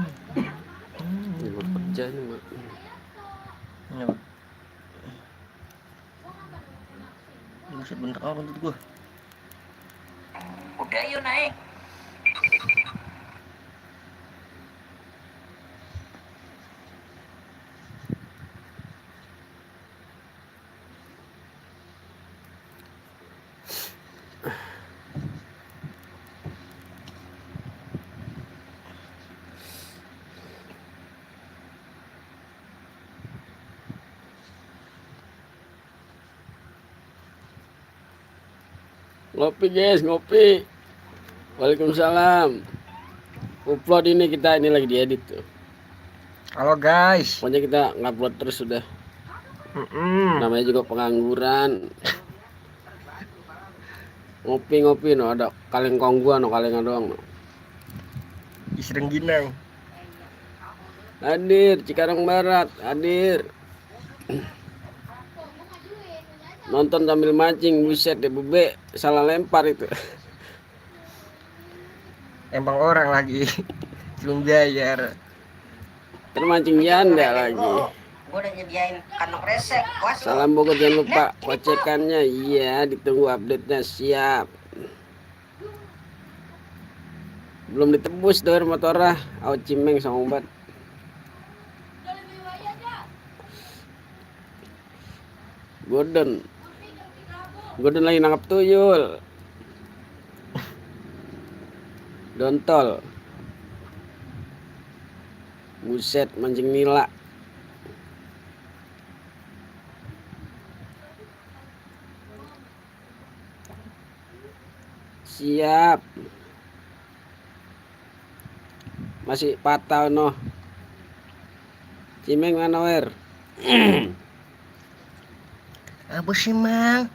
Ini mah kerja ini mah. Ini apa? Buset, bentar orang tuh gua. Udah yuk naik. Ngopi guys, ngopi. Waalaikumsalam. Upload ini kita ini lagi diedit tuh. Halo guys. Pokoknya kita ngupload terus sudah. Namanya juga pengangguran. Ngopi no, ada kaleng kong gua no, kalengan doang no. Isreng Ginang. Hadir Cikarang Barat, hadir. Nonton sambil mancing, buset deh bebe, salah lempar itu. Emang orang lagi belum bayar. Termancing janda lagi. Gua udah nyediain kantong resek. Salam Bogor, jangan lupa kocekannya. Iya, ditunggu update-nya, siap. Belum ditebus door motornya, au cimeng sama obat. Gordon lagi nangkap tuyul. Dontol. Buset, mancing nila. Siap. Masih patah no. Cimeng mana wer? Apa sih, Mang?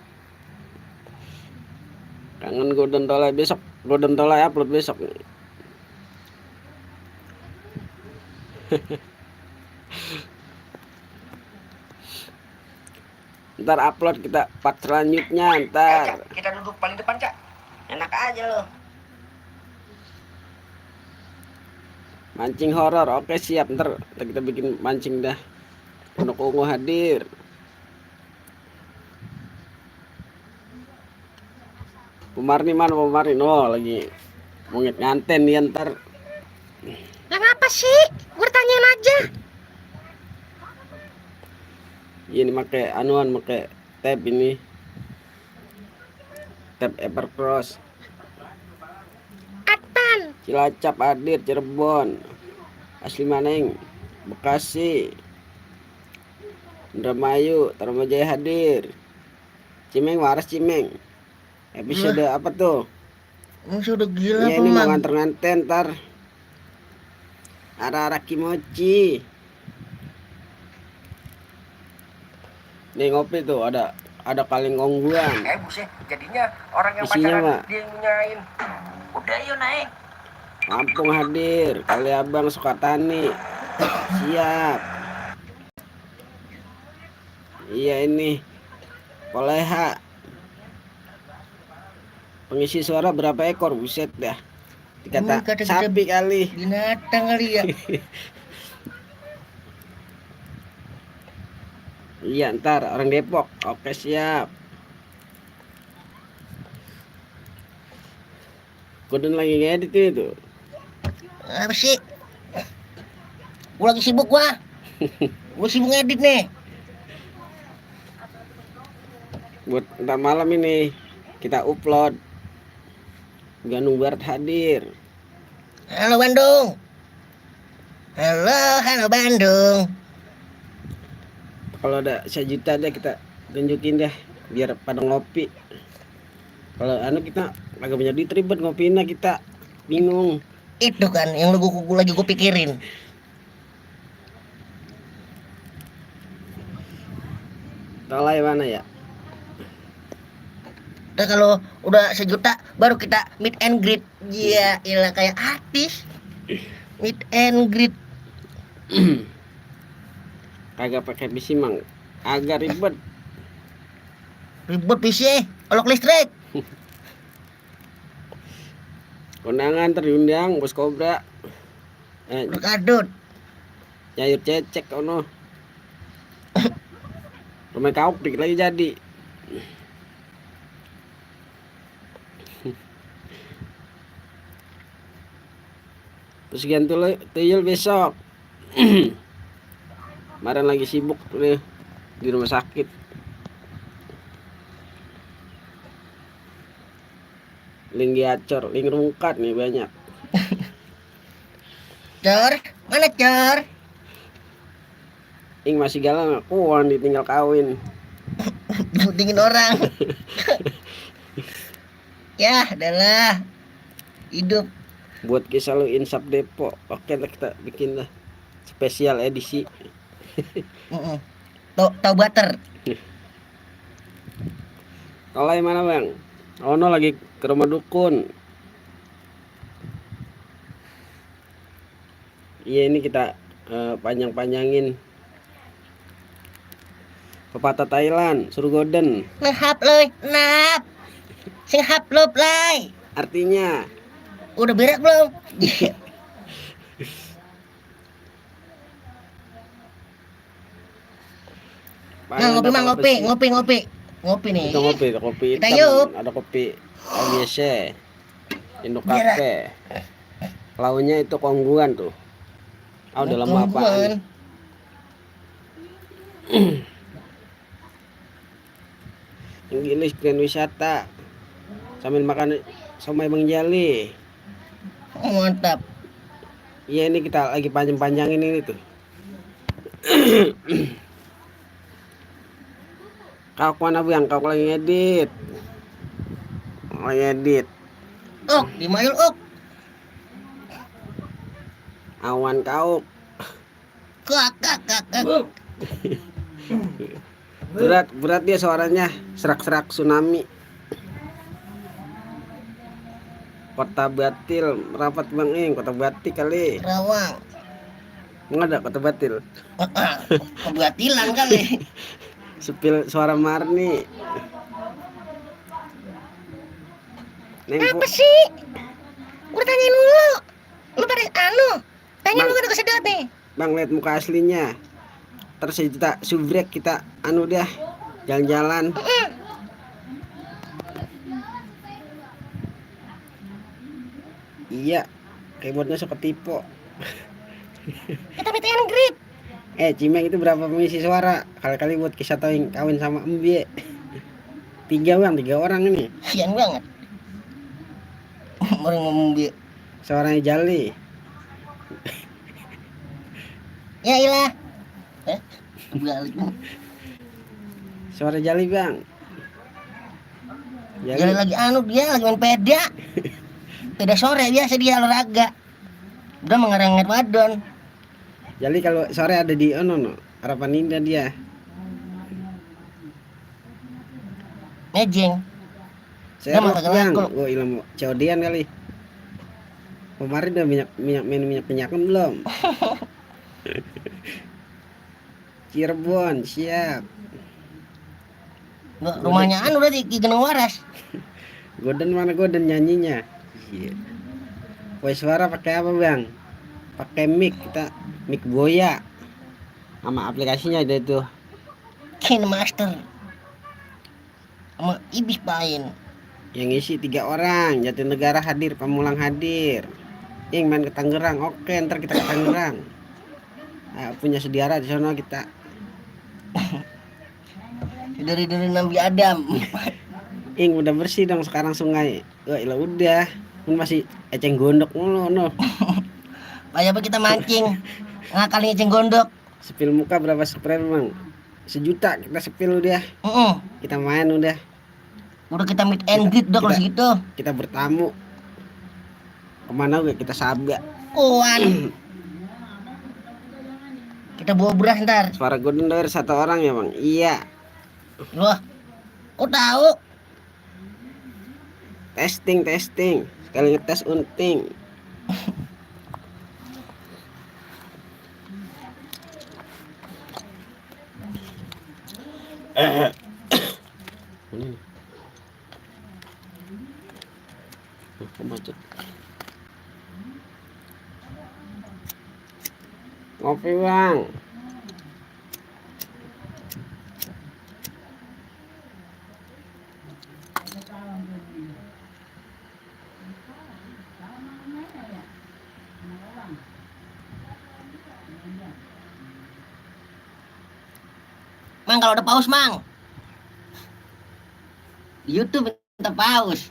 Kangen Golden Tolai besok. Golden Tolai upload besok. Ntar upload kita part selanjutnya ntar. Kita duduk paling depan, Cak. Enak aja loh. Mancing horor, oke siap. Ntar kita bikin mancing dah. Pondok Ungu hadir. Pemarni mana pemarni? No lagi mau nganten dia ntar. Lah ngapa sih? Gue tanyain aja. Ini pakai anuan, pakai tab ini. Tab Evercross. Apaan? Cilacap hadir, Cirebon. Asli Maneng, Bekasi. Indramayu, Tarumajaya hadir. Cimeng waras Cimeng. Episode apa tuh? Sudah gila, Ya ini mau nganter-nganten ntar. Arah-arah Kimochi. Nih ngopi tuh, ada kaleng ongguan. Buset, jadinya orang yang isinya pacaran mah dia nyain. Udah yuk naik. Lampung hadir, Kali Abang Sukatani. Siap. Iya ini Koleha. Pengisi suara berapa ekor? Buset dah. Dikata sapi kali. Binatang kali ya. Iya ntar orang Depok. Oke siap. Golden lagi ngedit itu. Apa sih? Gua lagi sibuk gua. Gua sibuk ngedit nih. Buat ntar malam ini kita upload. Gandung Barat hadir. Halo Bandung. Halo Bandung. Kalau ada 1 juta deh kita tunjukin deh biar pada ngopi. Kalau anu kita agak punya duit ribet ngopiinnya kita bingung. Itu kan yang gua lagi pikirin. Tolai mana ya? Nah, kalau udah 1 juta baru kita meet and greet. Iya, ilah kayak artis. Meet and greet. Kagak pakai PC mang. Agak ribet. Ribet PC, olok listrik. Kondangan terdiundang Bos Kobra. Berkadut. Nyayur cecek ono. Rumah kau pik lagi jadi. Terus ganti tuyul besok. Kemarin lagi sibuk nih di rumah sakit. Ling gacor, ling rungkat nih banyak. Cor, mana Cor? Ing masih galang akuan ditinggal kawin. Dingin orang. Ya, adalah hidup. Buat kisah lu insap depo. Oke lah kita bikin lah spesial edisi. Tahu butter. Kalau yang mana bang? Ono lagi ke rumah dukun. Iya ini kita panjang-panjangin pepatah Thailand Surgoden. Ngehap loy, nap. Sing hap lop lay. Artinya Udah berak belum? Nah, ngopi mah ngopi nih. Itu kopi Kita hitam, yuk. ada kopi biasa, Indo Cafe. Launya itu kongguan tuh. Udah lama apaan? Inggris Grand Wisata sambil makan somai Bang Jali. Mantap. Iya ini kita lagi panjang-panjangin ini tuh. Kau mana bang? Kau lagi ngedit. Lagi ngedit. Di mayul ok. Awan kau. Kakak. Berat dia suaranya. Serak-serak tsunami. Kota Batil merapat bang Ing. Kota Batik kali. Rawang. Enggak ada Kota Batil. Kebatilan kali. Sepil suara Marni. Apa sih? Gue tanyain dulu. Lu pada tanya lu kan kesedot nih. Bang lihat muka aslinya. Terus kita subrek kita dah jalan-jalan. Iya, keyboardnya suka tipe. Kita meet and greet. Cimeng itu berapa pengisi suara? Kali-kali buat kisah towing kawin sama Mbie. 3 orang ini. Sian banget. Orang ngomong Mbie. Suaranya Jali. Ya ilah. Balik. Suara Jali bang. Jali lagi dia lagi main peda. Peda sore biasa dia olahraga. Udah mengerang wadon. Jali kalau sore ada di Harapan Indah dia. Mejeng. Saya bang, gue ilmu codian kali. Kemarin udah minyak belum? Cirebon siap. Rumahnya udah di Geneng Waras. Goden mana Goden nyanyinya? Iya. Voice suara pakai apa bang? Pakai mic kita mic Boya. Sama aplikasinya ada itu. KineMaster. Sama Ibis Pain. Yang isi 3 orang. Jatinegara hadir, Pamulang hadir. Yang main ke Tangerang. Oke, ntar kita ke Tangerang. Punya sediara di sana kita. Dari Nabi Adam. Udah bersih dong sekarang sungai. Wah, udah. Masih eceng gondok mulu Kayak apa kita mancing. Ngakalin eceng gondok. Sepil muka berapa spray bang? 1 juta kita sepil udah. Kita main udah. Udah kita meet and greet udah kalau segitu. Kita bertamu. Kemana gue kita sabak. Kuan. Kita bawa beras ntar. Suara gue denger 1 orang ya bang? Iya. Wah, kok tahu? Testing. Sekali ngetes unting. Macet. Ngopi bang. Mang kalau udah paus mang. Di YouTube minta paus.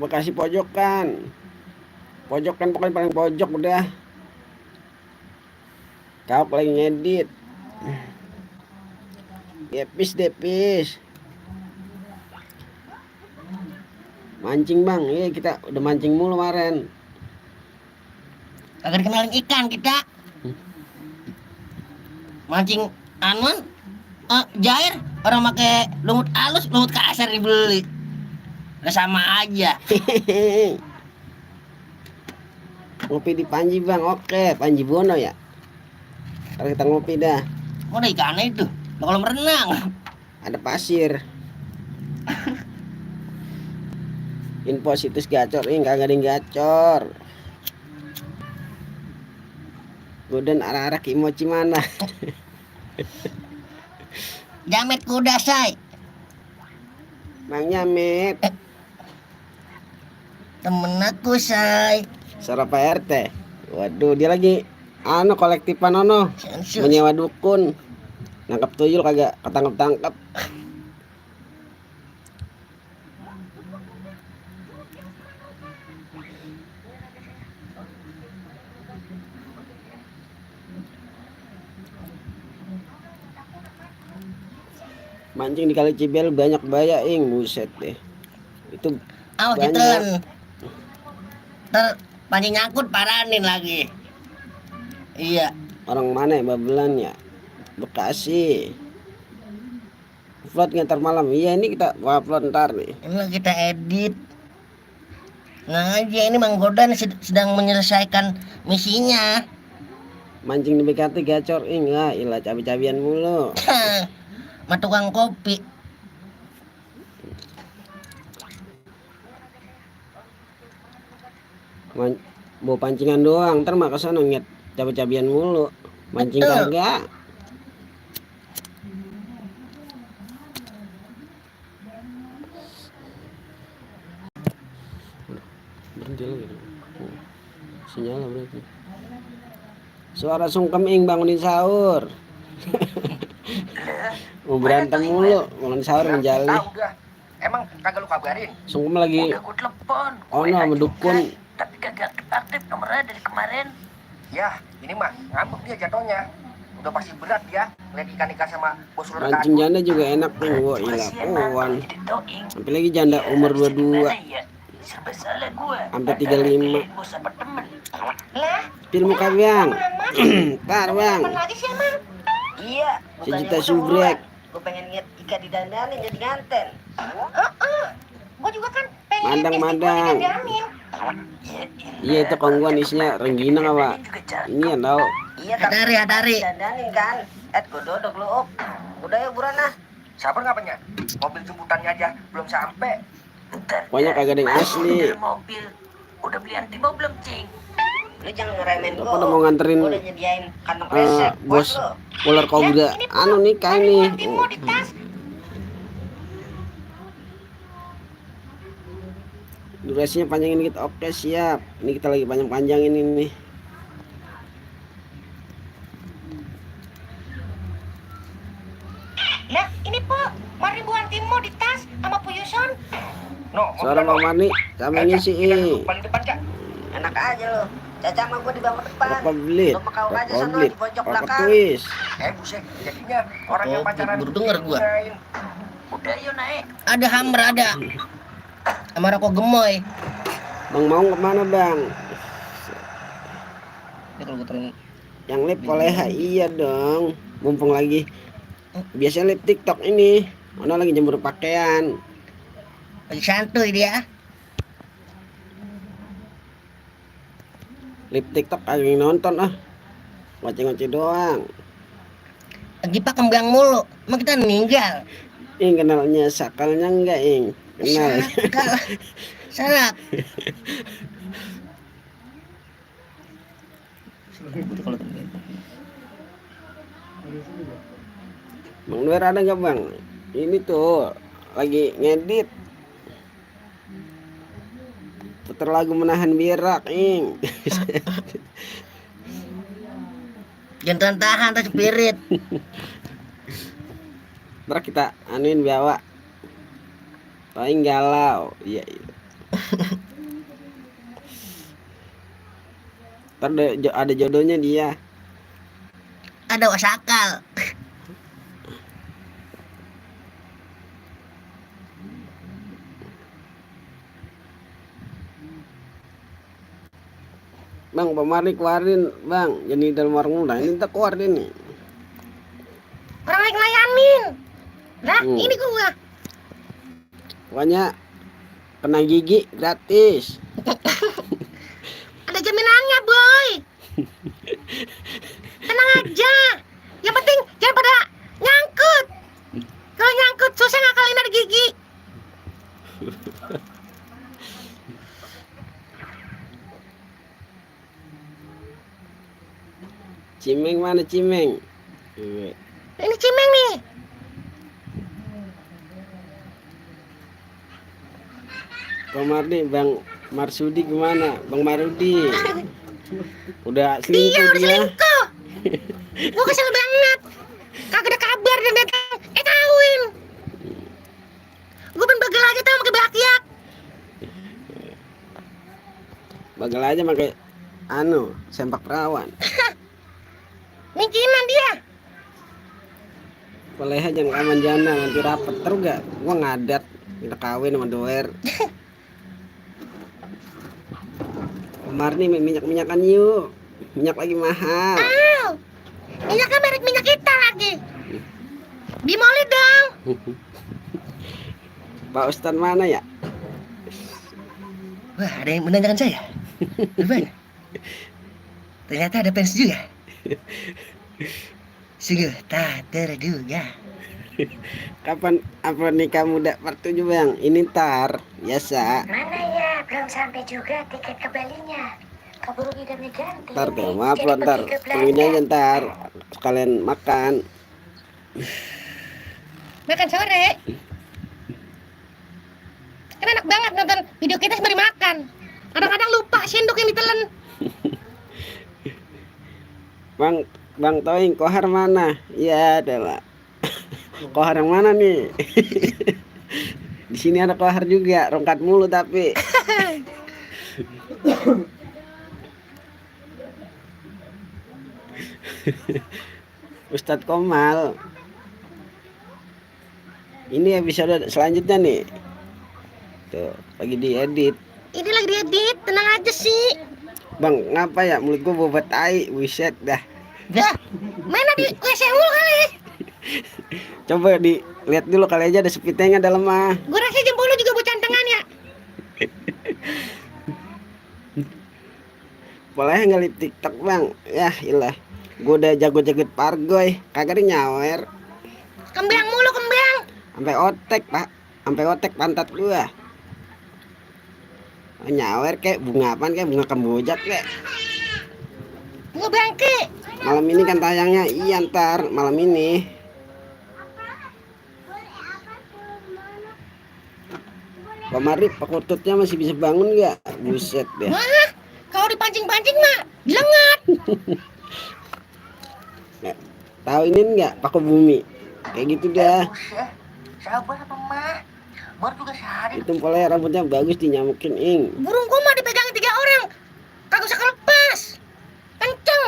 Bekasi pojokan. Pojokan pokoknya paling pojok udah. Kau paling ngedit. Depis. Mancing bang, iya kita udah mancing mulu kemarin. Kagak dikenalin ikan kita. Mancing anuan jair orang pakai lumut halus, lumut kasar dibeli. Udah sama aja. Ngopi di Panji bang, oke Panji Bono ya. Kalau kita ngopi dah. Mau ada ikannya itu, bakal merenang. Ada pasir. Info situs gacor, kagak ada yang gacor. Godan arah-arah ke Imochi mana? Jamet kuda say. Mang Nyamet. Temen aku say. Suara Pak RT. Waduh, dia lagi kolektifan Sensus. menyewa dukun. Nangkap tuyul kagak ketangkep-tangkep. Mancing di Kali Cibel banyak baya buset deh. Itu Awas banyak. ditelan. Ntar pancing nyangkut paranin lagi. Iya. Orang mana ya babelan ya? Bekasi. Upload ntar malam. Iya ini kita upload ntar nih. Ini lagi kita edit. Nah aja ini Mang Godan sedang menyelesaikan misinya. Mancing di BKT gacor lah ilah cabi-cabian mulu. Sama tukang kopi. Bawa pancingan doang, ntar mah kesana ngeliat cabi-cabian mulu. Mancing Betul. kagak. Berhenti lagi. Sinyal berarti. Suara sungkem bangunin sahur. Mau berantem mulu, bangun sahur menjali. Tahu gak? Emang kagak lu kabarin? Sungkem lagi. Udah gue telepon. Sama dukun. Tapi kagak aktif nomornya dari kemarin. Ya, ini mah ngambek dia jatuhnya. Udah pasti berat dia ngeliat ikan-ikan sama bos ular Mancing janda juga enak nih. Wah ilah puan. Sampai lagi janda umur 22. Serba salah gue. Sampai 35. Bos apa temen? Lah, Pil muka bang. Ntar bang. lagi sih emang? Iya. Sejuta subrek. Gue pengen lihat ikan didandanin jadi nganten. Gue juga kan pengen Madang. Iya itu kongguan isinya rengginang apa? Ini ya tau. Iya, Hadari. dandanin kan. Gue dodok lu, Op. Udah ya buruan ah. Sabar nggak penyak? Mobil jemputannya aja belum sampai. Bentar. Pokoknya kagak ada yang asli. Mobil. Udah beli antimo belum, Cing? Lu jangan ngeremen Apa udah mau nganterin Gua udah nyediain kantong resep buat bos lu. ular kobra nikah nih. Durasinya panjangin dikit. Oke siap. Ini kita lagi panjang-panjangin ini. Lah, ini Po, mari buang Timo di tas sama Puyuson. No, Suara Bang Marni sama ngisi. paling depan, Cak. Enak aja lo. Caca sama gua di bangku depan. Rokok belit. Lu kau aja sono Belit. di pojok Rokok belakang. twist. Buset, jadinya orang yang Oh, pacaran baru denger gua. gunain. Udah yuk naik. Ada Hammer ada. Sama rokok gemoy. Bang mau kemana bang? Ya kalau gue terang Yang live Koleha iya dong. Mumpung lagi. Biasanya live TikTok ini. Ono lagi jemur pakaian. lagi santuy dia. Live TikTok kagak yang nonton ngoceh-ngoceh doang. Lagi pak kembang mulu. Emang kita meninggal. Kenalnya sakalnya enggak kenal. Sakal. Salak. Kalau Bang Duer ada nggak bang? Ini tuh lagi ngedit. Putar lagu menahan birak, ing. jangan tahan tuh spirit. Ntar kita anuin biawa. Paling galau. Iya. Iya. Ntar ada jodohnya dia. Ada wasakal. Bang, pemari keluarin bang. Jadi dalam warung muda ini tak keluar nih. Orang lain ngelayanin. Lah, ini gua. Pokoknya kena gigi gratis. Ada jaminannya, boy. Tenang aja. Yang penting jangan pada nyangkut. Kalau nyangkut susah ngakalin ada gigi. Cimeng mana Cimeng? Ini cimeng nih. Komardi Bang Marsudi gimana? Bang Marudi. Udah Iya, selingkuh udah dia. selingkuh. Gua kesel banget. Kagak ada kabar dan datang. Kawin. Gua pengen bagel aja tau pakai belakiak. Bagel aja pakai sempak perawan. Mungkinan dia. Poleha jangan aman jana nanti rapet terus gak? Gua ngadat kita kawin sama Doer. Kemar nih minyak-minyakan yuk. Minyak lagi mahal. Minyaknya merek minyak kita lagi. Bimoli dong. Pak Ustadz mana ya? Wah, ada yang menanyakan saya. Rupanya. Ternyata ada fans juga. Sungguh tak terduga. Kapan apa nikah muda part 7 bang? Ini ntar biasa. Mana ya, belum sampai juga tiket ke Balinya. Keburu idamnya ganti. Ntar nih, maaf jadi loh ntar. pergi ke Tungguin Belanda. aja ntar. Sekalian makan. Makan sore. Kan enak banget nonton video kita sembari makan. Kadang-kadang lupa sendok yang ditelan. Bang Toing, kohar mana? Iya, ada lah. Kohar yang mana nih? Di sini ada kohar juga, rongkat mulu tapi. Ustadz Komal. Ini episode selanjutnya nih. Tuh, lagi diedit. Ini lagi diedit, tenang aja sih. Bang, ngapa ya mulut gua bobot tai, wiset dah. Dah, mainan di WC mulu kali. Coba dilihat dulu kali aja ada sepitengnya dalam mah. Gua rasa jempol lu juga buat cantengan ya. Boleh ngelip TikTok bang? Ya ilah, gua udah jago-jago pargoy, kagak ada nyawer. Kembang mulu kembang. Sampai otek pak, sampai otek pantat gua. Nyawer kayak bunga apaan, kayak bunga kemboja kayak. Gua bangke. Malam ini kan tayangnya, iya ntar malam ini. Pak Mari, Pak Kututnya masih bisa bangun nggak? Buset deh. Wah, kalau dipancing-pancing mah dilengat. Tahu ini nggak? Paku Bumi. Kayak gitu dah. Buset, sabar apa mah? Baru juga sehari. Itu polanya rambutnya bagus dinyamukin ing. Burung gua mah dipegangin 3 orang. Kagak usah kelepas. Kenceng.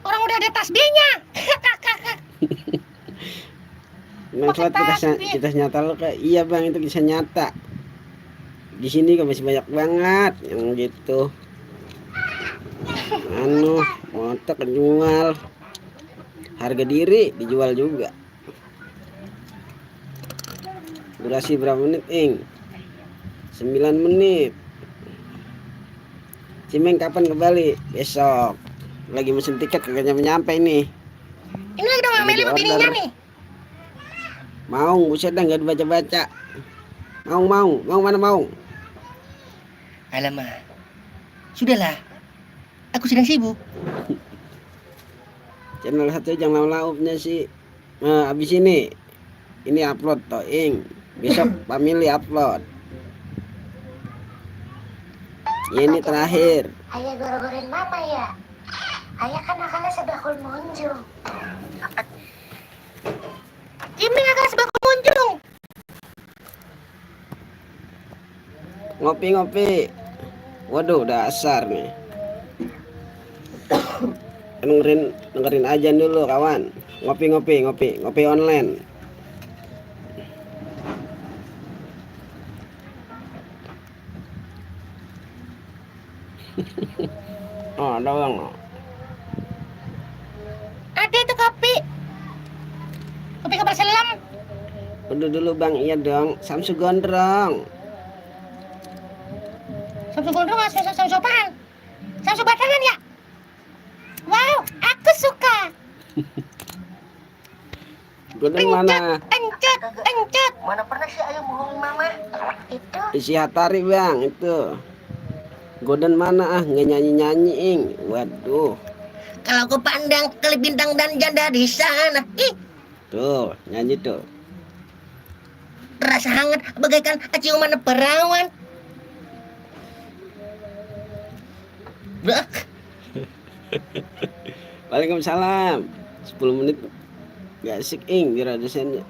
Orang udah ada tasbihnya. Manfaat kita nyata lo kayak iya bang, itu kisah nyata. Di sini kan masih banyak banget yang gitu. Motor kejual. Harga diri dijual juga. Durasi berapa menit ing? 9 menit. Cimeng kapan ke Bali? Besok. Lagi mesin tiket kagak nyampe ini. Ini lagi dong Meli sama bininya nih. Mau, buset dah nggak dibaca-baca. Mau mana mau? Alamak. Sudahlah. Aku sedang sibuk. Channel satu jangan laupnya sih. Nah, abis ini upload toing. Besok family upload. Ini terakhir. Ayah goro-gorin mama ya. Ayah kan akalnya sebakul munjung. Ciming akan sebakul munjung. Ngopi. Waduh, dasar nih. dengerin aja dulu kawan. Ngopi online. Oh, ada bang. Ada itu kopi. Kopi kapal selam. Udah dulu bang, iya dong. Samsu gondrong. Samsu gondrong atau Samsu apaan? Samsu batangan ya? Wow, aku suka. Godon mana? Encut. Mana pernah sih ayah bohongin mama? Itu Isi Hatari bang, itu. Godon mana nggak nyanyi ing. Waduh. Kalau aku pandang kelip bintang dan janda di sana, Tuh, nyanyi tuh. terasa hangat bagaikan ciuman perawan. Blah, Waalaikumsalam. 10 menit gak asik ing di dosennya.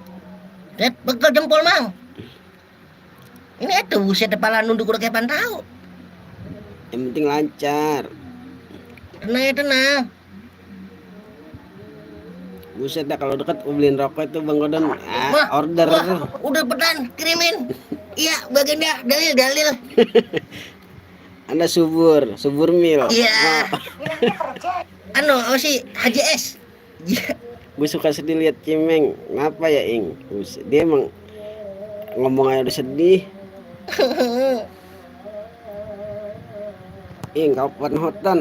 pegel jempol mang. Ini itu buset kepala nunduk udah kayak pantau. Yang penting lancar. Tenang. Buset dah kalau deket beliin rokok itu Bang Godon. Wah, Order. Udah pedan, kirimin. Iya, bagiannya dalil. Anda subur mil. Iya. bilangnya kerja. Oh si Haji S. Iya. Gue suka sedih lihat Cimeng. Ngapa ya ing? Buset, dia emang ngomong aja udah sedih. Ing kapan hotan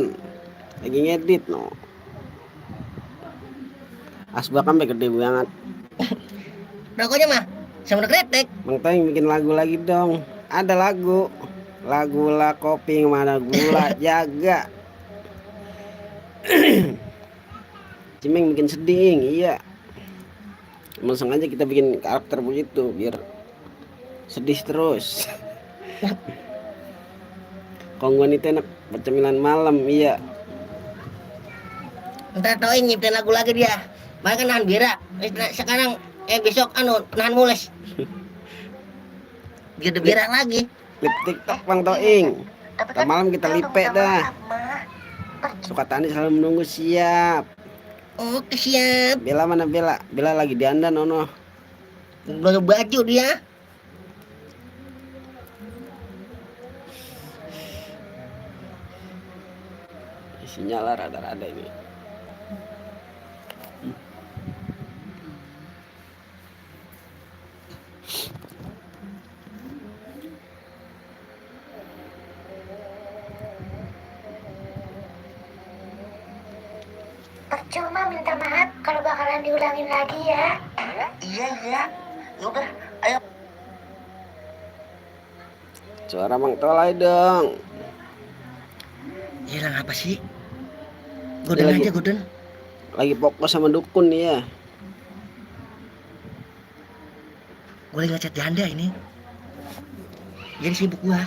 lagi ngedit no. Asbak sampai gede banget. Rokoknya mah sama kretek. Bang Toing bikin lagu lagi dong. Ada lagu lah kopi mana gula jaga. Cimeng bikin sedih ing, iya. Emang sengaja kita bikin karakter begitu biar sedih terus. Kongguan itu enak bercemilan malam, iya. Ntar Toing nyiptain lagu lagi dia. Makanya kan nahan bira. Sekarang besok nahan mules. Dia ada bira lagi. Lip TikTok Bang Toing. Tapi Ntar malam kita lipe dah. Ma. Suka Tani selalu menunggu siap. Oke siap. Bella mana Bella? Bella lagi dandan ono. Belum baju dia. Sinyal rada-rada ini. Percuma minta maaf kalau bakalan diulangin lagi ya. Iya. Ya udah, ayo. Suara Bang Tolai dong. Hilang apa sih? Goden aja Goden. Lagi fokus sama dukun ya. Gue lagi ngechat janda ini. Jadi sibuk gua.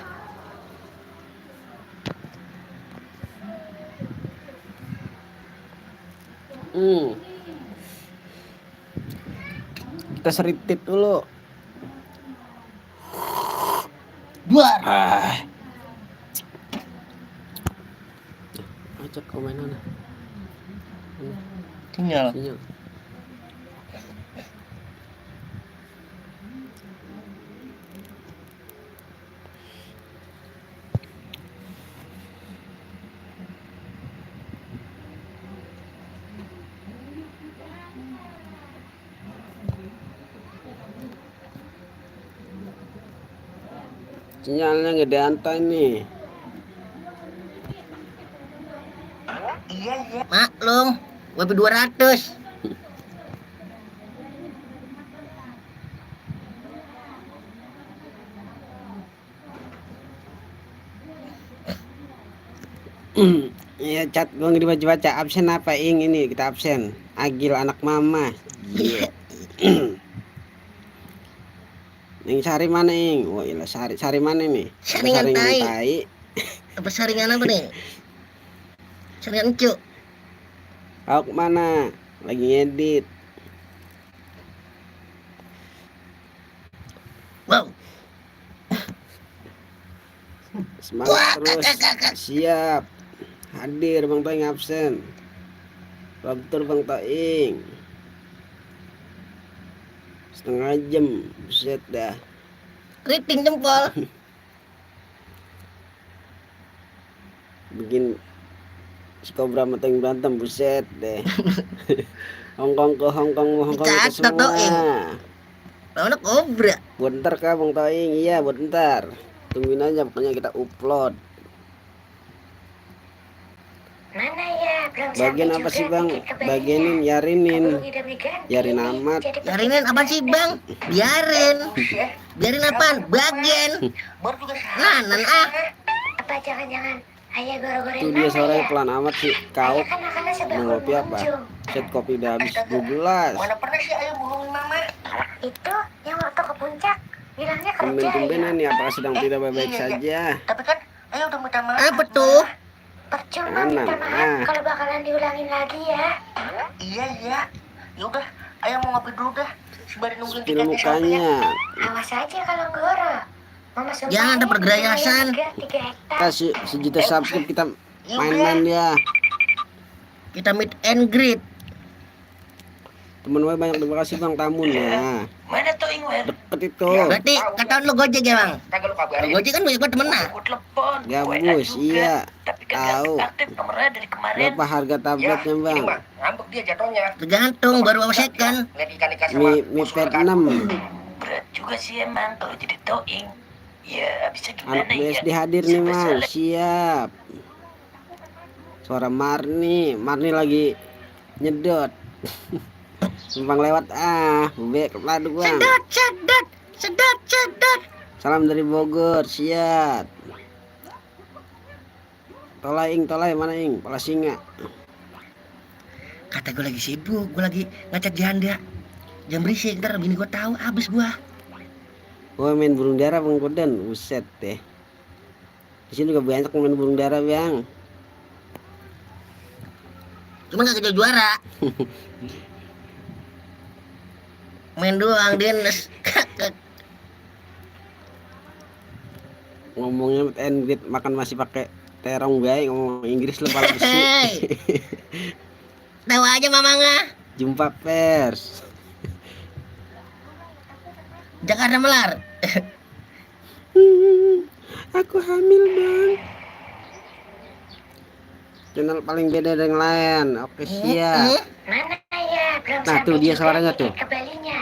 Kita seritit dulu. Buar. Ajak kau main mana? Tinggal. Sinyal. Sinyalnya nggak diantai nih. Iya. Maklum, WP 200. Iya, chat gua nggak dibaca-baca. Absen apa ing ini? Kita absen. Agil anak mama. Iya. Ing Sari mana ing? Wah, ilah Sari mana nih? Apa Saringan tai. tai? Apa saringan apa nih? Saringan encu. Kau mana? Lagi ngedit. Wow. Semangat Wah, terus. kakak. Siap. Hadir Bang Toing absen. Betul Bang Toing. Setengah jam. Buset dah. Keriting jempol. Bikin si Kobra sama Toing berantem. Buset deh. Hongkong ke Dicatat, semua. Toing. Lawannya kobra. Buat ntar kah Bang Toing? Iya buat ntar. Tungguin aja pokoknya kita upload. Mana ya? Belum Bagian sampai apa juga sih Bang? tiket ke Bali-nya. Bagienin yarinin. Keburu ngidamnya ganti Yarin nih, amat. jadi Yarinin apa sih bang? Biarin. Biarin apaan? Bagian. Baru juga salah. Nanan ah. Apa jangan-jangan ayah goro-gorin Itu dia mama suaranya ya? pelan amat sih. Kau Ayah kan akalnya sebelah mau ngopi apa? pengunjung. Set kopi udah habis Astaga. 12. Mana pernah sih ayah bohongin mama? Itu yang waktu ke puncak bilangnya kerja Tumben-tumbenan ya. nih apakah sedang tidak baik-baik Iya, iya. saja? Tapi kan ayah udah minta maaf. Apa tuh? Percuma Mana? minta maaf kalau bakalan diulangin lagi ya. Iya iya. Ya udah, ayah mau ngopi dulu dah. Sembari nungguin Spill tiketnya sampai ya. mukanya. Awas aja kalau goro. Mama sumpahin Jangan ada pergerayasan. ayam 3 hektar. Kasih sejuta subscribe kita Ya main-main ya. Kita meet and greet. Temen gue banyak terima kasih Bang tamunya. Mana tuh Ingwer? Deket itu. Berarti kata lu Gojek ya bang? Kagak lu Kalau kabarin. Gojek kan banyak banget temen nah. Gue telepon. Gabus, iya. Tapi kagak Tahu. aktif nomornya dari kemarin. Berapa harga tabletnya ini Bang? mah ngambek dia jatuhnya. Tergantung baru bawa second. Lihat ikan-ikan sama Mi musuh Pad rekan. 6. Berat juga sih emang kalau jadi Toing. Ya bisa Anak gimana ya? BSD hadir nih Serba Mang. salah. Siap. Suara Marni. Marni lagi nyedot. Numpang lewat bebek ladu Bang. Sedot, sedot, sedot, sedot. Salam dari Bogor. Siap. Tolai mana ing? Pala singa. Kata gue lagi sibuk, gue lagi ngechat janda. Jam berisik, ntar bini gue tahu abis gue. Gue main burung dara Bang Koden. Buset deh. Di sini juga banyak main burung dara Bang. Cuma gak kejual juara. Main doang Dennis. Ngomongnya Engrid makan masih pakai terong baik ngomong Inggris lu pala besi. Hei. Tahu aja mamanga. Jumpa pers. Jakarta Melar. Aku hamil Bang. Channel paling beda dari yang lain. Oke siap. Mana ya? Belum Nah, sampai tuh dia juga suaranya tiket tuh. ke Bali-nya.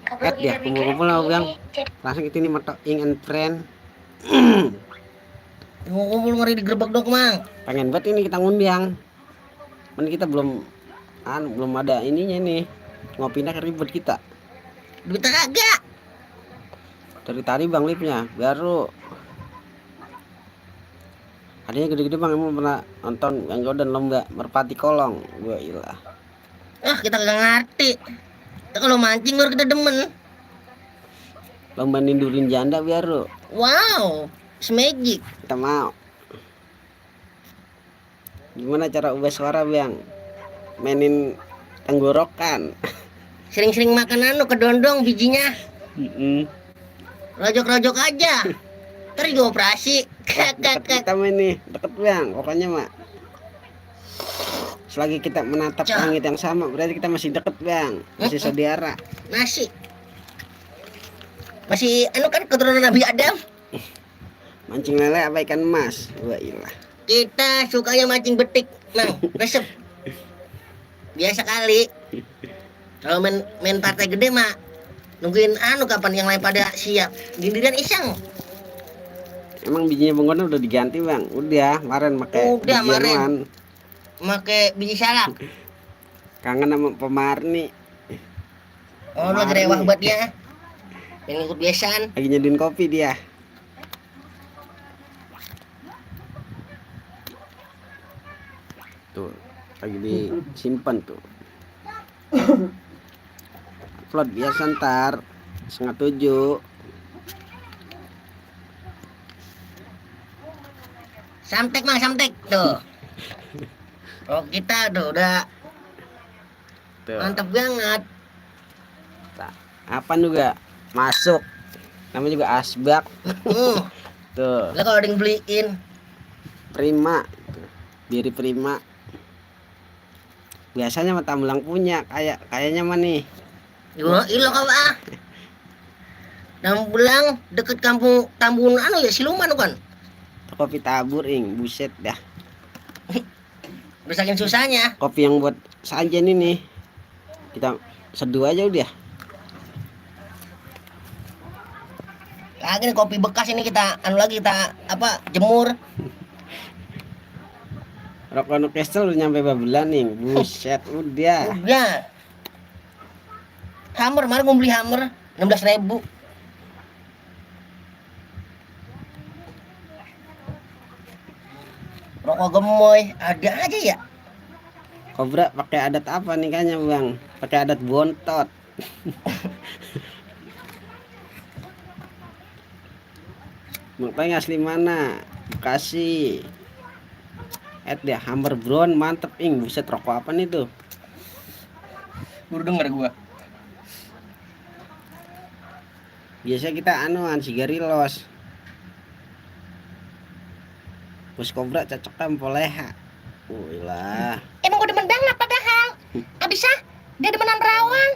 Keburu Lihat dia, ngidamnya kumpul-kumpul ganti sama Bang. nih, jadi Langsung itu nih moto ing and friend. Ngumpul ngeri di gerbek dong mang. Pengen banget ini kita ngundang. Mana kita belum belum ada ininya nih. Ngopinya ribet kita. Duitnya kagak. Dari tadi Bang lipnya baru. Adanya gede-gede Bang, emang pernah nonton yang Jordan lomba merpati kolong. Gua ilah. Ah kita kagak ngerti. Kita kalau mancing baru kita demen. Lomba nindurin janda baru. Wow, it's magic. Kita mau. Gimana cara ubah suara Bang? Mainin tenggorokan. Sering-sering makan kedondong bijinya. Rojok-rojok aja. Ntar juga operasi. Deket kita mah ini, deket Bang. Pokoknya mah. Selagi kita menatap Cak. langit yang sama, berarti kita masih deket Bang. Masih saudara. Nasi. Masih kan keturunan Nabi Adam. Mancing lele apa ikan emas? Wah ilah. Kita sukanya mancing betik, mang, resep. Biasa kali. Kalau main partai gede mah nungguin kapan yang lain pada siap. Giliran iseng. Emang bijinya Bang Gondang udah diganti Bang? Udah, kemarin pakai Udah, biji kemarin. anuan. Make biji salak. Kangen sama Pemarni. Oh, lu lagi rewah buat dia. Yang ikut biasaan. Lagi nyeduin kopi dia. Tuh, lagi disimpan tuh. Upload biasa ntar 6:30. Samtek Mang, samtek tuh. Oh kita tuh udah Tuh. mantap banget. Nah, apa juga masuk. Namanya juga asbak. Tuh, Lah kalau ada yang beliin, prima. Tuh. Biri prima. Biasanya mah Tambulang punya, kayaknya mah nih. gua ilo kau ah. Tambulang deket kampung Tambun anu ya Siluman kan. Kopi tabur ing, buset dah. Udah saking susahnya. Kopi yang buat sajen ini. Kita seduh aja udah. Lagi nih kopi bekas ini kita anu lagi kita apa jemur. Rokok Newcastle udah nyampe babelan nih. Buset, udah. Udah. Hammer, kemarin mau beli hammer 16.000. Rokok gemoy ada aja ya. Kobra pakai adat apa nih kayaknya Bang? Pakai adat bontot. Bang Toing asli mana? Bekasi. Dia Hammer Brown mantep ing. Buset, rokok apa nih tuh? Baru denger gua. Biasa kita anuan sigarilos. Bos Kobra cocok kan poleha. Wih lah. Emang gue demen banget padahal. Abisnya dia demenan rawang.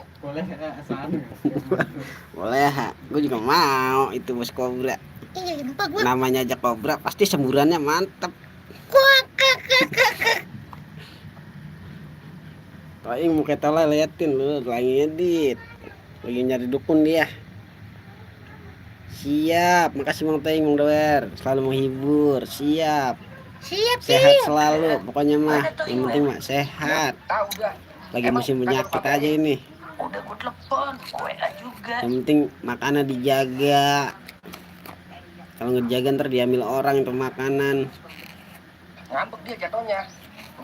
Poleha. Gue juga mau itu Bos Kobra. Iya, lupa gue. Namanya aja Kobra, pasti semburannya mantep. Toing muka tola liatin lu lagi edit. Lagi nyari dukun dia. Siap, makasih Bang Toing, Bang Doer. Selalu menghibur, siap. Siap Sehat sih. selalu, pokoknya mah. Yang penting mah sehat. Tahu dah. Lagi musim penyakit aja ini. Udah gue telepon, WA juga. Yang penting makanan dijaga. Kalau ngejaga ntar diambil orang itu makanan. Ngambek dia jatuhnya.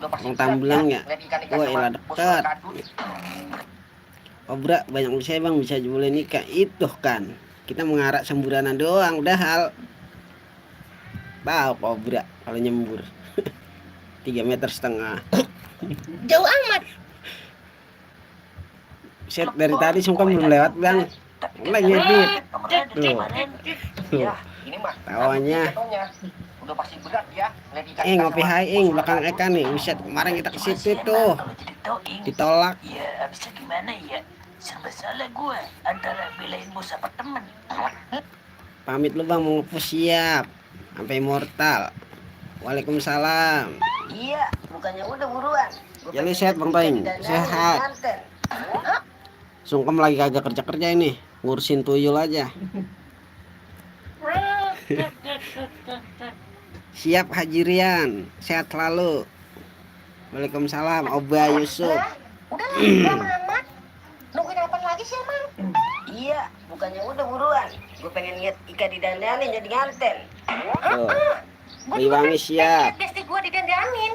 Udah pasti Bang Tambulang ya. lihat ikan-ikan Wah, sama elah bos deket. kadut. Kobra banyak usia Bang, bisa boleh nikah. Itu kan. Kita mengarak semburanan doang, udah hal. Tahu Kobra kalau nyembur. 3,5 meter. Jauh amat. Set dari tadi sungkem belum lewat Bang. Lagi edit. Tuh. Tuh. Ya, ini mah. Tawanya. Jatuhnya. Udah pasti berat ya. Lihat ikan Ngopi hai belakang Eka nih. Buset, kemarin kita ke situ tuh. Ditolak. Ya, bisa gimana ya? Serba salah gue antara belain bos apa temen. Pamit lu Bang, mau ngepush siap. Sampai immortal. Waalaikumsalam. Iya, bukannya udah buruan. Ya lu sehat Bang Toing, sehat. Sungkem lagi kagak kerja ini, ngurusin tuyul aja. Siap Haji Rian, sehat selalu. Waalaikumsalam Oba Yusuf. Udah lama amat. Nungguin apa lagi sih emang? Iya, bukannya udah buruan. Gue pengen lihat Ika didandanin jadi nganten. Tuh. Liwangi siap. Besti gue didandanin.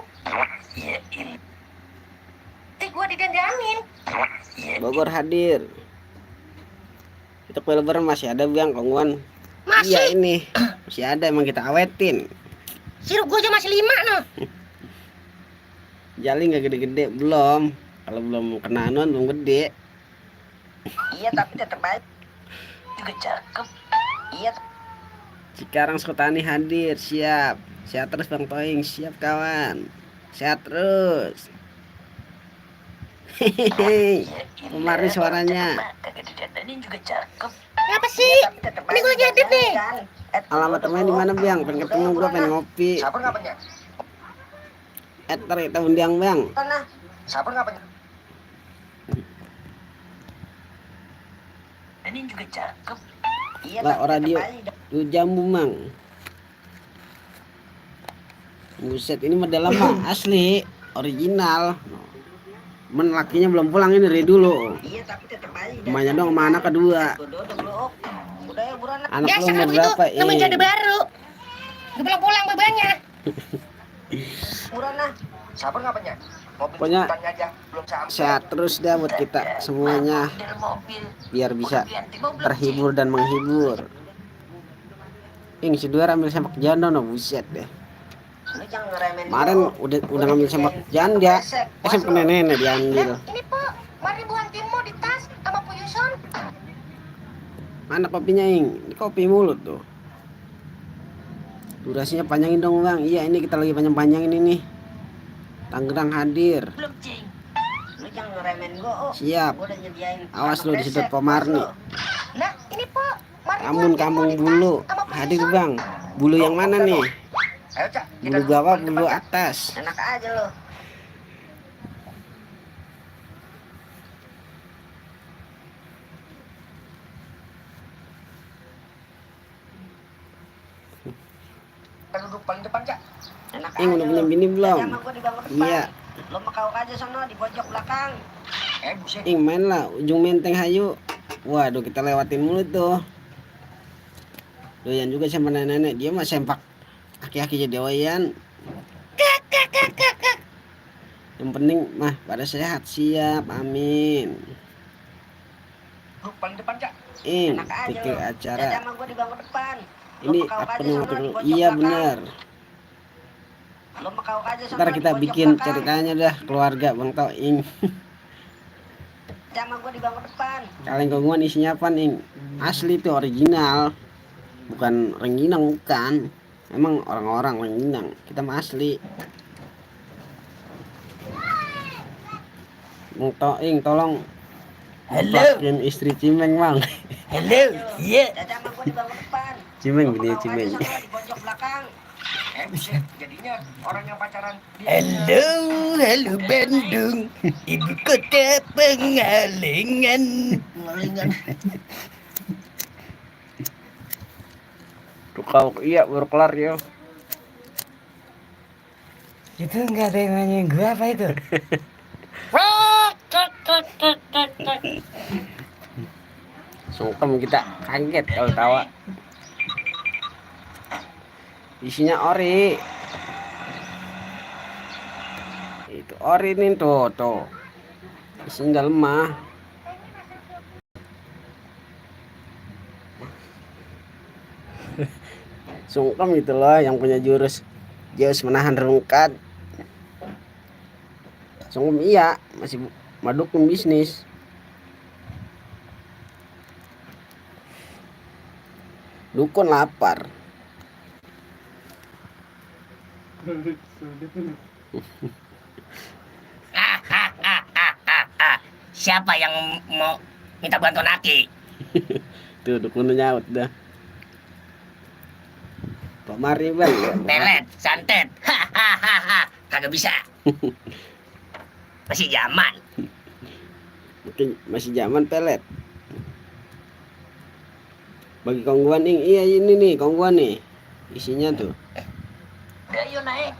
Ya, ini Besti gue didandanin. Bogor hadir. Itu kue lebaran masih ada Bang Kongguan. Masih. Iya ini masih ada, emang kita awetin. Sirup gue aja masih 5 noh. Jali nggak gede-gede belum. Kalau belum kena anuan belum gede. Iya, tapi tetap baik. juga cakep. Iya. Cikarang Sukotani hadir, siap. Sehat terus Bang Toing, siap kawan. Sehat terus. Hehehe. Kemarin suaranya. Kagak didandanin juga cakep. Apa sih? Ini gue lagi edit nih. Alamat rumahnya di mana Bang? Pengen ketemu gua, pengen ngopi. Sabar nggak banyak? Ntar kita undang Bang. Sabar nggak banyak? Dandanin juga cakep. Iya, Lah radio lu jambu Mang. Buset, ini medal mah asli, original. Men lakinya belum pulang ini dari dulu. Iya, tapi tetap aja. Emaknya dong sama anak kedua. Udah ya, buruan. Anak Biasa lu kan umur begitu. berapa? Namanya jadi baru. Gue pulang-pulang babanya. Buruan lah. Sabar nggak banyak? Mobil Pokoknya jemputannya aja belum sampai. sehat terus dah buat kita semuanya, Mobil biar bisa ganti mobil terhibur dan menghibur. Si Duar ambil sempak janda, no buset deh. Lu jangan ngeremehin Kemarin gua. udah ngambil sempak janda, sempak nenek diambil. Ini po, mari buang timmu di tas sama Bu Yuson. Mana kopinya Ini kopi mulut tuh. Durasinya panjangin dong bang. Iya ini kita lagi panjang-panjangin ini. Tangerang hadir. belum cing. Lu jangan ngeremehin gua. Oh, Siap. gua udah nyediain. Awas kartu lu disedot kresek. Pomarni. Nah, ini po, mari Kampung buang timmu kampung di tas bulu. sama Bu Hadir Yuson. bang. Bulu yang mana nih? Ayo Cak, kita Bulu duduk bawah, paling bulu depan, Cak. atas. Enak aja lu. Kita duduk paling depan Cak. Enak Udah punya bini belum? Sama gua di bangku depan. Iya. Lu makau aja sono di pojok belakang. Buset. Main lah ujung menteng hayu. Waduh kita lewatin mulu tuh. Doyan juga sama nenek-nenek. Dia mah sempak aki-aki jadi doyan. Yang penting mah pada sehat. Siap, amin. Duduk paling depan Cak. Enak aja pikir lu. acara. Sama gua di bangku depan. Lu Ini makau apa aja nih sono waktu di dulu? pojok Iya belakang. benar. Lu makau aja sono Ntar di kita pojok bikin belakang. ceritanya dah keluarga Bang Toing. Sama gua di bangku depan. Kaleng gongguan isinya apa nih? Asli tuh original. Bukan rengginang bukan. Emang orang-orang rengginang. Kita mah asli. Bang Toing tolong Halo. Pakin istri Cimeng bang. Halo. Iya. Sama gua di bangku depan. Cimeng Lu dia makau aja Cimeng. sono di pojok belakang. Buset. Jadinya orang yang pacaran dia. Halo Bandung, ibu kota pengalengan. Ngelingan. Tuh kau iya baru kelar yo. Itu enggak ada yang nanyain gue apa itu? Sungkem kita kaget kalau tawa. Isinya ori. Itu ori nih tuh. Isinya dalam mah. Sungkem itu loh yang punya jurus menahan rungkat. Sungkem iya masih madukun bisnis. Dukun lapar. Siapa yang mau minta bantuan Aki? Tuh dukun nyaut dah. Pak Mari bang. Pelet, santet. Hahaha. Kagak bisa. Masih zaman. Mungkin masih zaman pelet. Bagi kongguan iya ini nih kongguan nih. Isinya tuh. Ayo naik.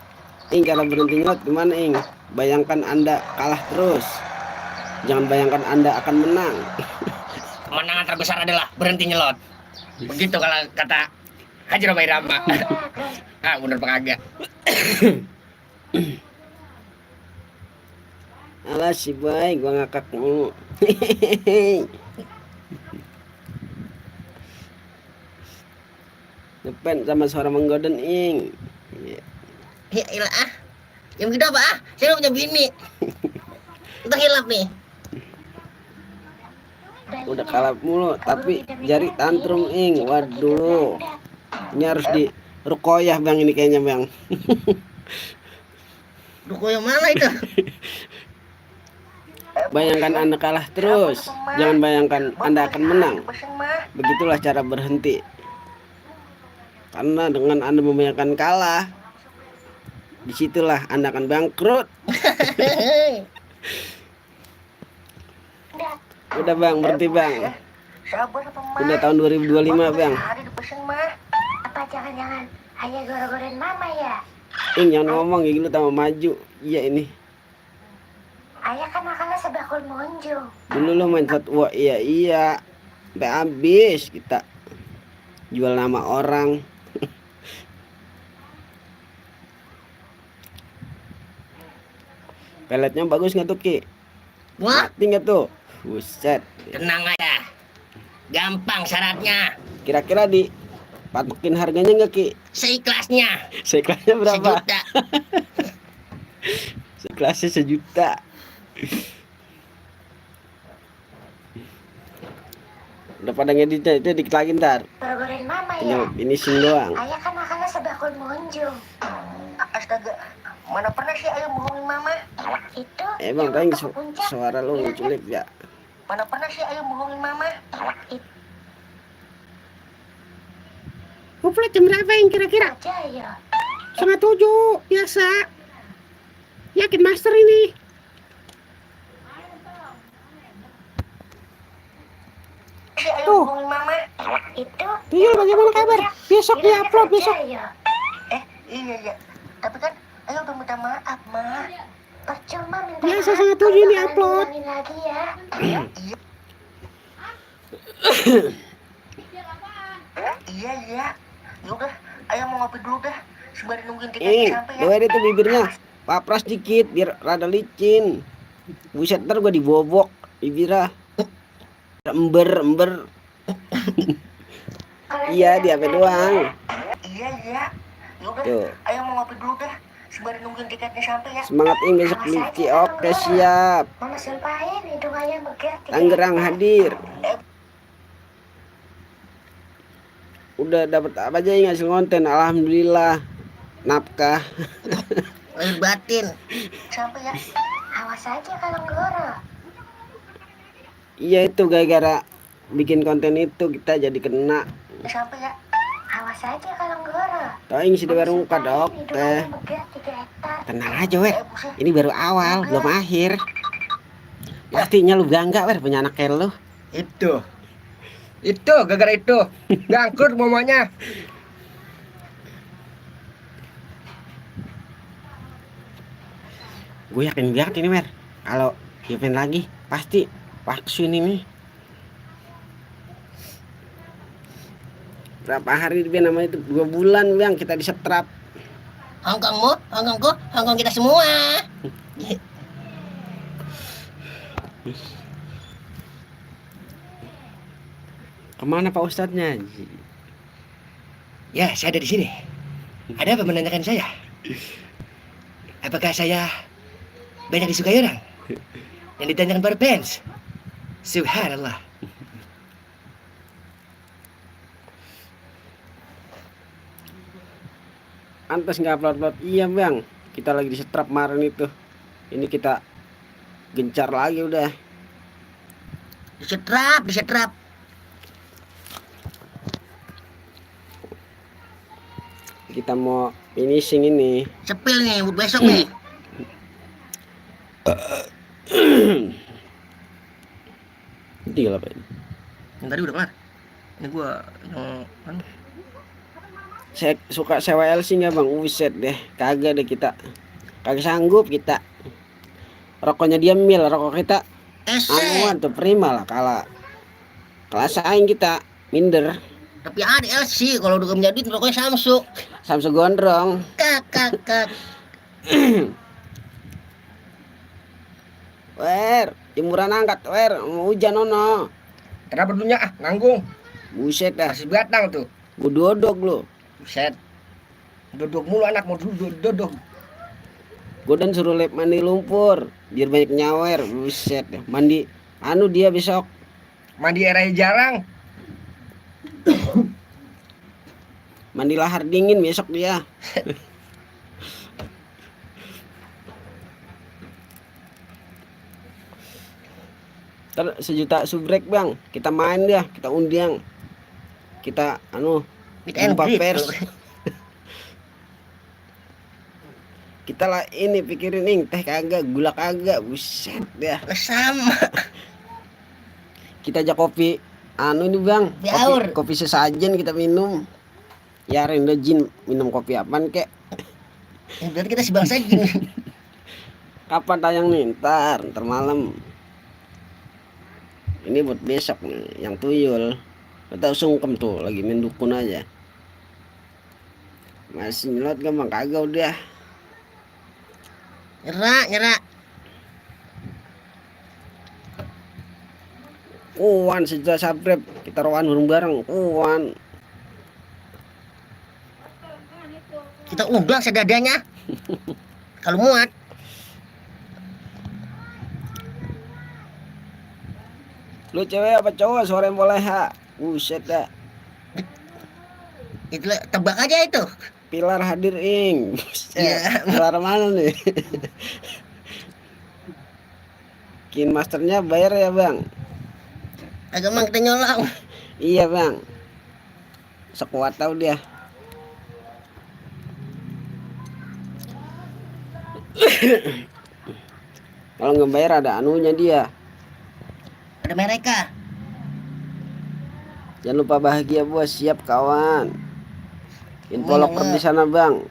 Kalau berhenti nyelot gimana Bayangkan Anda kalah terus. Jangan bayangkan Anda akan menang. Kemenangan terbesar adalah berhenti nyelot. Begitu kalau kata Haji Robai Rama. Bener apa kagak? Alah si baik gua ngakak mulu. Depan sama suara menggoden Ya ilah Yang begitu apa Saya punya bini. Entah hilap nih. Udah kalah mulu tapi jari tantrum Waduh. Ini harus di rukoyah bang ini kayaknya bang. Ruko yang mana itu? Bayangkan Anda kalah terus. Jangan bayangkan Anda akan menang. Begitulah cara berhenti. Karena dengan Anda membayangkan kalah, disitulah Anda akan bangkrut. Udah bang, berhenti bang. Udah tahun 2025 bang. Apa jangan-jangan hanya gara-garain mama ya? Jangan ngomong gitu tambah maju. Iya ini. Ayah kan makannya sebakul monjo. Dulu lo main fatwa iya. Sampai habis kita jual nama orang. Peletnya bagus nggak tuh Ki? Wah, Mati nggak tuh? Buset. tenang aja. Gampang syaratnya. Kira-kira di patokin harganya nggak Ki? Seikhlasnya. Seikhlasnya berapa? Sejuta. Seikhlasnya 1 juta. Udah pada ngeditnya itu dikit lagi ntar. Goro-goroin mama Tinggal ya. finishing doang. Ayah kan makannya sebakul monjung. Astaga, mana pernah sih ayah bohongin mama? Itu Bang, yang tadi untuk puncak. suara lu Iya, ngeculip ya. Mana pernah sih ayah bohongin mama? Upload jam berapa yang kira-kira? aja ya. 6:30 biasa. Yakin master ini. Si ayah Tuh. bohongin mama? Itu Tuyul, yang bagaimana untuk kabar? puncak. Besok Bilangnya di-upload, kerja besok. ya. Iya. Tapi kan ayah udah minta maaf, ma. Percuma minta Biasa maaf 6:30 kalau ini bakalan upload. diulangin lagi ya. Iya. Yaudah, ayah mau ngopi dulu dah. Sembari nungguin tiketnya sampai ya. doain itu bibirnya. Papras dikit biar rada licin. Buset, ntar gua dibobok bibirnya. Ember. Kalau Iya, di diulangin HP lagi doang. ya. Iya. Yaudah, Tuh. ayah mau ngopi dulu dah. Sembari nungguin tiketnya sampai ya. Semangat besok Lici. Oke, siap. Mama sumpahin hidung ayah megah 3 Tangerang hektar. hadir. Udah dapat apa aja yang hasil konten? Alhamdulillah. Nafkah. Lahir batin. Sampai ya. Awas aja kalau goro. Iya, itu gara-gara bikin konten itu kita jadi kena. Sampai ya. Awas aja kalau goro. Toing si Dewa Rungkat. Hidung Oke. ayah megah 3 hektar. Tenang aja, Wer. Ini baru awal, belum akhir. Pastinya lu bangga, Wer, punya anak kayak lu. Itu gara-gara itu. Ngangkrut mamanya. Gue yakin banget ini, Wer. Kalau event lagi, pasti vaksin ini. Berapa hari dia namanya itu? 2 bulan, Bang, kita disetrap. Hongkong kita semua. Kemana Pak Ustadznya? Ya, saya ada di sini. Ada apa menanyakan saya? Apakah saya banyak disukai orang? Yang ditanyakan para fans. Subhanallah. Antas nggak upload. Iya, Bang. Kita lagi disetrap kemarin itu. Ini kita gencar lagi udah. Disetrap. Kita mau finishing ini. Sepil nih buat besok nih. Tinggal apa ini? Yang tadi udah kelar. Ini gua yang Saya suka sewa LC nggak, Bang? Uset deh, kagak deh kita. Kagak sanggup kita. Rokoknya dia mil, rokok kita anuan tuh prima lah kalah saing kita minder. Tapi ada LC kalau udah menjadi rokoknya Samsung. Samsung gondrong. Kak. Wer, jemuran angkat, Wer, mau hujan ono. kenapa dulunya nanggung. Buset dah, Masih batang tuh. gua dodok lu. Buset. Dodok mulu anak mau dodok. Gua dan suruh lep mandi lumpur biar banyak nyawer. Buset dah, mandi anu dia besok. Mandi airnya jarang. Mandi lahar dingin besok dia. Ntar 1 juta subrek, Bang. Kita main dia, kita undang. Kita Meet and jumpa greet. pers. Kita lah ini pikirin teh kagak, gula kagak. Buset dah. Sama. Kita aja kopi ini, Bang. Biaur. Kopi sesajen kita minum. Ya Renda Jin minum kopi apaan kek? Berarti kita sebangsa gini. Kapan tayang nih? Ntar malam. Ini buat besok nih, yang tuyul. Kita sungkem tuh, lagi main dukun aja. Masih nyelot gak, Bang? Kagak udah. Nyerah. Kuan sejak sabrep kita rawan bareng-bareng. Kuan. Kita undang sedadanya. Kalau muat. Lu cewek apa cowok sore boleh ha? Buset dah. Itu tebak aja itu. Pilar hadir ing. Buset. Iya. Pilar mana nih? Kin masternya bayar ya bang? Agak mang kita nyolong. Iya bang. Sekuat tahu dia. Kalau nggak bayar ada anunya dia. Ada mereka. Jangan lupa bahagia bos, siap kawan. Info Mana, loker Mak? di sana bang.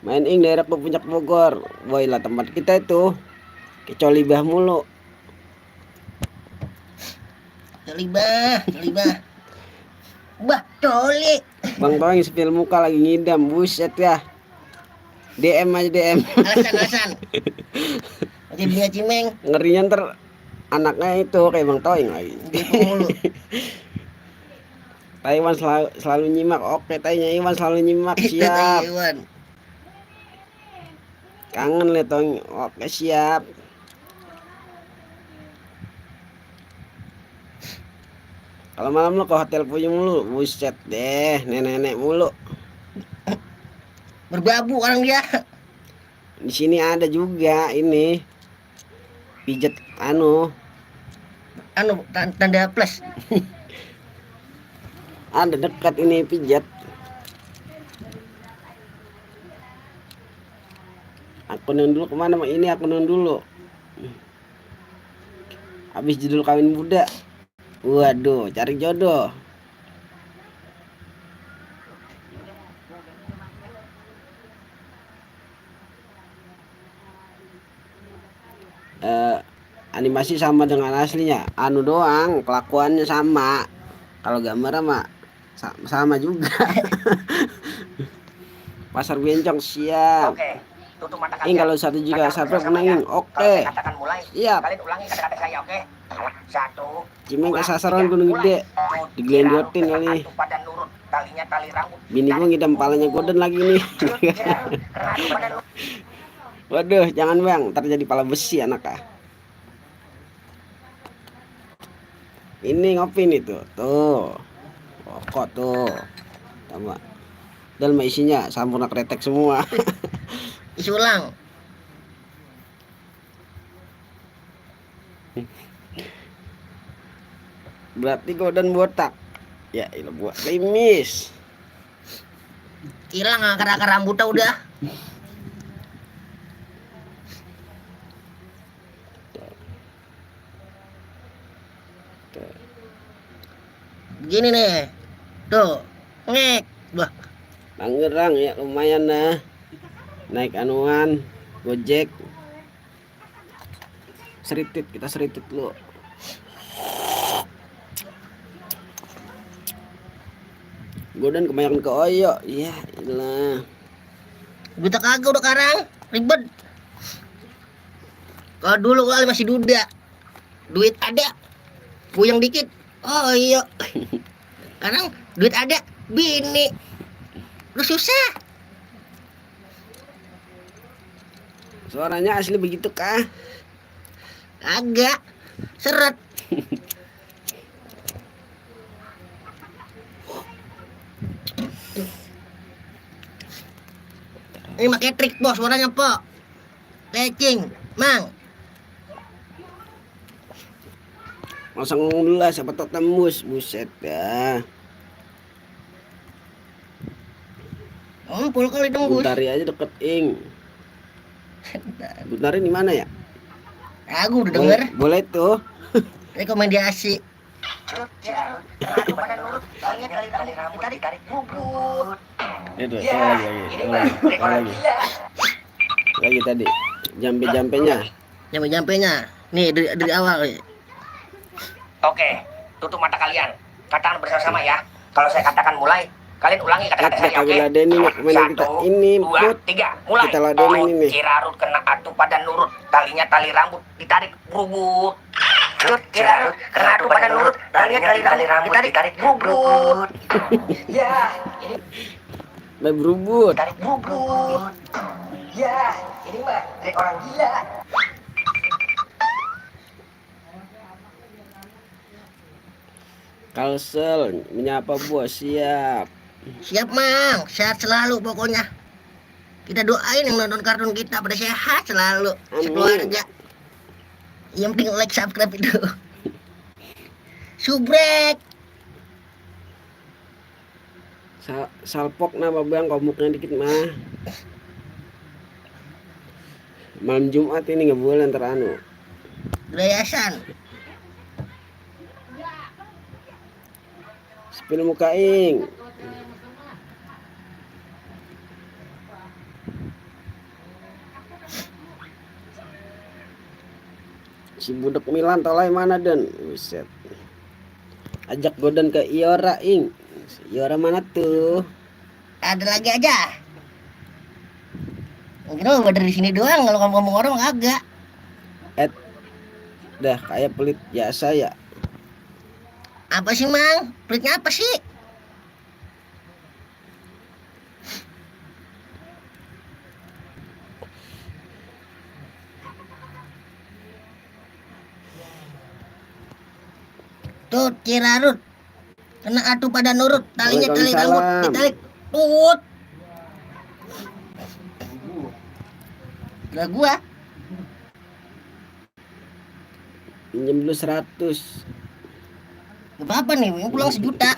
Main ing daerah Puncak Bogor. Woi lah tempat kita itu. Kecuali bah mulu. Celibah. Bah, coli. Bang Toeng sepil muka lagi ngidam, buset ya. DM aja DM. Alasan. Masih punya cimeng. Ngerinya ntar anaknya itu kayak Bang Toeng lagi. Gitu mulu. Taiwan selalu nyimak. Oke, Tainya Iwan selalu nyimak. Itu Siap. Iwan. Kangen liat Toeng. Oke, siap. Kalau malam lu ke hotel Puyuh mulu, buset deh, nenek-nenek mulu. Berbabu orang dia. Di sini ada juga ini pijet anu, Tanda plus. ada dekat ini pijat. Akun yang dulu kemana mah ini akun yang dulu. Habis judul kawin muda. Waduh, cari jodoh. Animasi sama dengan aslinya. Anu doang, kelakuannya sama. Kalau gambar mah sama juga. Pasar Bencong siap. Oke, tutup mata Ini kalian. kalau 1 juta Katakan subscribe bersama menangin. ya. Kalau Oke. saya katakan mulai, Siap. kalian ulangi kata-kata saya, oke? 1, Cimeng 2, kesasaran 3, gunung mulai. gede. Digelendotin Dengan kali. antum pada nurut, talinya tali rambut. Bini gua ngidam palanya goden lagi nih. Rambut pada nurut. Waduh, jangan bang, ntar jadi pala besi anak ah. Ini ngopi nih tuh. Rokok tuh. Sama. Dan mah isinya sampurna kretek semua. Isi ulang. Berarti godan botak. Ya, ini buat klimis. Hilang akar-akar rambutnya udah. Begini nih. Tuh. Ngek. Wah, Tangerang ya lumayan nah. Naik anuan, Gojek. Seritit, kita seritit lu. Godan kebanyakan ke Oyo. Iya, iyalah. duit kagak udah karang. Ribet. Kalau dulu kali masih duda. Duit ada. Puyeng dikit. Oh iya. Sekarang duit ada. Bini. Lu susah. Suaranya asli begitu kah? Agak. Seret. Ini pakai trik bos, suaranya po. Lecing, mang. Masang dulu lah, siapa tau tembus. Buset dah. Puluh kali tembus. Buntari aja deket ing. Buntari di mana ya? Aku udah denger. Boleh tuh. Rekomendasi. Rambut pada nurut, talinya tali rambut. Ditarik bubut. Itu, lagi. Lagi tadi. Jampe-jampenya. Nyampe-nyampenya. Nih dari awal. Oke, tutup mata kalian. Katakan bersama-sama ya. Kalau saya katakan mulai, Kalian ulangi kata-kata Kita saya, oke? kagak ladenin kemana kita ini, dua, Put. tiga, mulai. Kita ladenin ini. Cirarut kena atu pada nurut. Talinya tali rambut ditarik berubut. Cirarut kena atu pada nurut. Talinya tali rambut ditarik berubut. Ya, ini Main berubut. tarik berubut. Ya, ini mah trik orang gila. Kalsel menyapa bos, siap. Siap Mang, sehat selalu pokoknya. Kita doain yang nonton kartun kita pada sehat selalu, Amin. sekeluarga. Yang penting like, subscribe itu. Subrek. Salpok nama bang, komuknya dikit mah. Malam Jumat ini nggak boleh ntar anu. Gerayasan. Spill muka ing. Si budak Milan tolai mana den? Buset. Ajak godan ke Iora ing. Iora mana tuh? Ada lagi aja. Mungkin lo dari sini doang, kalau ngomong orang agak. Dah kayak pelit biasa ya. Apa sih Mang? Pelitnya apa sih? Tuh Cirarut kena atu pada nurut, talinya tali rambut Waalaikumsalam. ditarik tut. Lah gua Pinjam dulu 100. gak apa-apa nih, yang pulang 1 juta.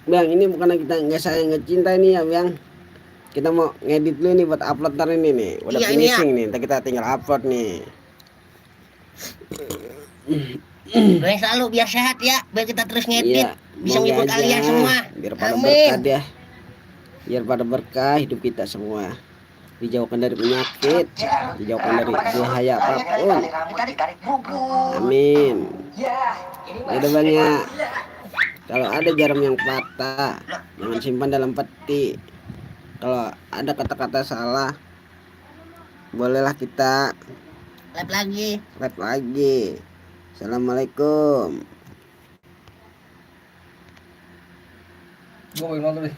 Bang, ini bukan kita nggak sayang nggak cinta ini ya bang. Kita mau ngedit dulu nih buat upload ntar ini nih. Udah Iya, ini ya. finishing nih, ntar kita tinggal upload nih. Doain selalu biar sehat ya, biar kita terus ngedit, bisa moga ngibur aja. kalian semua. Biar pada Amin. berkah deh. Biar pada berkah hidup kita semua. Dijauhkan dari penyakit, dijauhkan dari bahaya apapun. Ditarik berubut. Amin. Ya, ini mah Udah banyak. Kalau ada jarum yang patah, jangan simpan dalam peti. Kalau ada kata-kata salah, bolehlah kita Live lagi. live lagi. Assalamualaikum. Gue mau nonton deh.